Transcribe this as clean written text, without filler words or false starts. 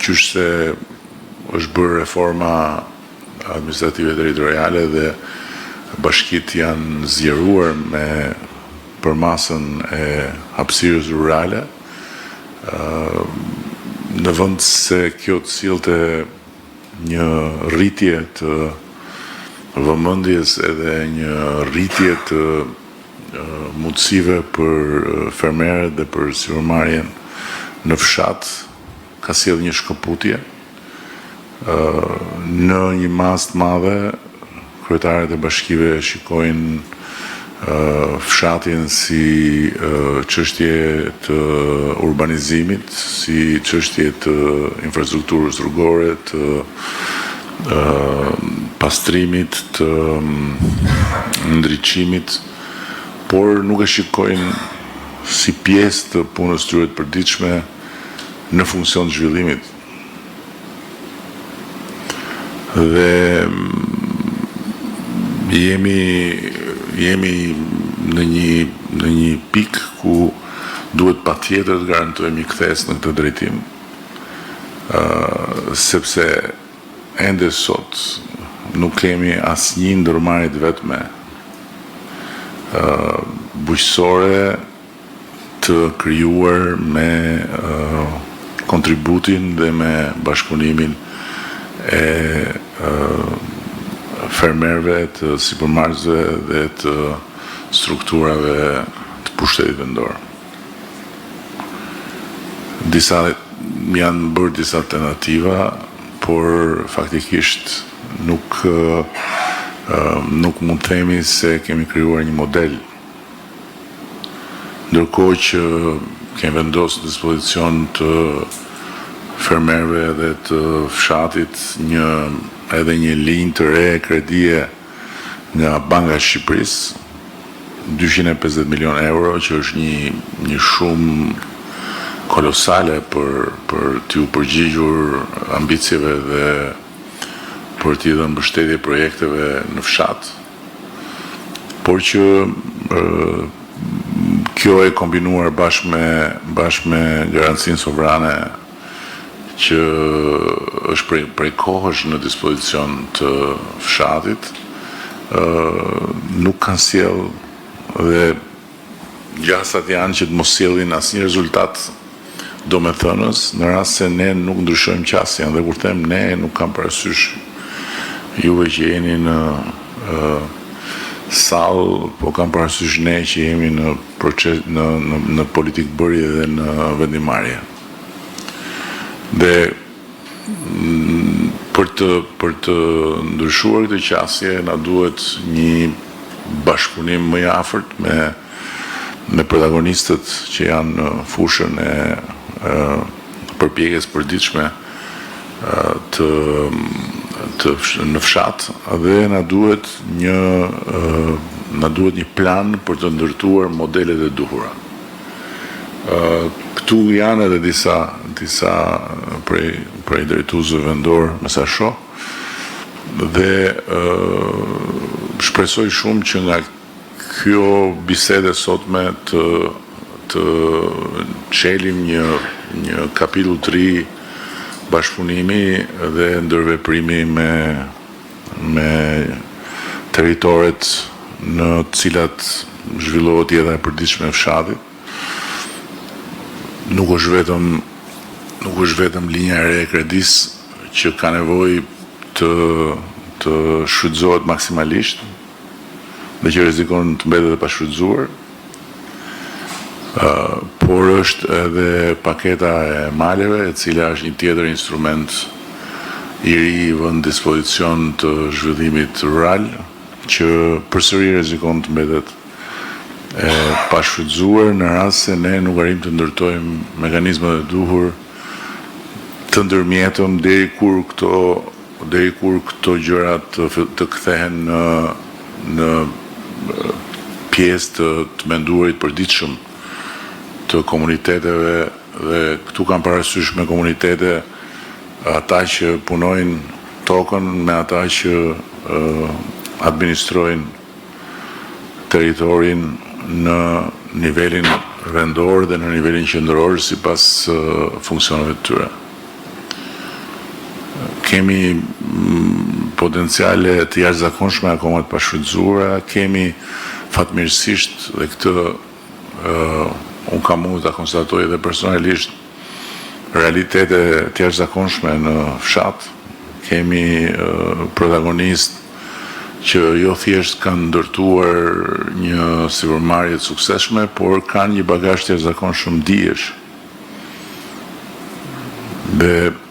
Qysh se është bërë reforma administrative territoriale dhe bashkitë janë zgjeruar me përmasën e hapësirës rurale, në vend se kjo të sillte një rritje të vëmendjes edhe një rritje të mundësive për fermerët dhe për sipërmarrjen në fshat, ka sjellë një shkëputje. Në një masë të madhe, kryetarët e bashkive shikojnë fshatin si çështje të urbanizimit, si çështje të infrastrukturës rrugore, të pastrimit, të ndriçimit, por nuk e shikojnë si pjesë të punës tyre të përditshme në funksion të zhvillimit. Dhe jemi jemi në një në një pikë ku duhet patjetër të garantojmë një kthesë në këtë drejtim, sepse ende sot nuk kemi asnjë ndërmarrje të vetme bujqësore të krijuar me kontributin dhe me bashkëpunimin e fermerëve, të sipërmarrësve dhe të strukturave të pushtetit vendor. Disa janë bërë disa tentativa, por faktikisht nuk nuk mund të themi se kemi krijuar një model. Ndërkohë që kemi vendosur në dispozicion të fermerëve dhe të fshatit një edhe një linjë të re kredie nga Banka e Shqipërisë, 250 milionë euro, që është një një shumë kolosale për për t'iu përgjigjur ambicieve dhe për t'i dhënë mbështetje projekteve në fshat. Por që kjo e kombinuar bashkë me bashkë me garancinë sovrane që është prej prej kohësh në dispozicion të fshatit, nuk kanë sjellë dhe Gjasat janë që të mos sjellin asnjë rezultat domethënës në rast se ne nuk ndryshojmë qasjen dhe kur them ne nuk kam parasysh juve që jeni në sallë, po kam parasysh ne që jemi në proces në në në politikëbërje dhe në vendimmarrje. Dhe Për të për të ndryshuar këtë qasje na duhet një bashkëpunim më i afërt me me protagonistët që janë në fushën e përpjekjes përditshme të të në fshat dhe na duhet një na duhet një plan për të ndërtuar modelet e duhura. Këtu janë edhe disa disa prej prej drejtuesve vendorë, me sa shoh, dhe shpresoj shumë që nga kjo bisedë e sotme të të çelim një një kapitull të ri bashkëpunimi dhe ndërveprimi me me territoret në të cilat zhvillohet jeta e përditshme e fshatit. Nuk është vetëm nuk është vetëm linja e re e kredisë që ka nevojë të të shfrytëzohet maksimalisht dhe që rrezikon të mbetet e pashfrytëzuar, por është edhe paketa e maleve, e cila është një tjetër instrument i ri i vënë në dispozicion të zhvillimit rural, që përsëri rrezikon të mbetet e pashfrytëzuar në rast se ne nuk arrijmë të ndërtojmë mekanizmat e duhur të ndërmjetëm deri kur këto deri kur këto gjëra të të kthehen në në pjesë të të menduarit përditshëm të komuniteteve dhe këtu kam parasysh me komunitete ata që punojnë tokën me ata që administrojnë territorin në nivelin vendor dhe në nivelin qendror sipas funksioneve të tyre. Kemi potenciale të jashtëzakonshme akoma të pashfrytëzuara, kemi fatmirësisht dhe këtë unë kam mundur ta konstatoj edhe personalisht realitete të jashtëzakonshme në fshat. Kemi protagonistë që jo thjesht kanë ndërtuar një sipërmarrje të suksesshme, por kanë një bagazh të jashtëzakonshëm dijesh. Dhe.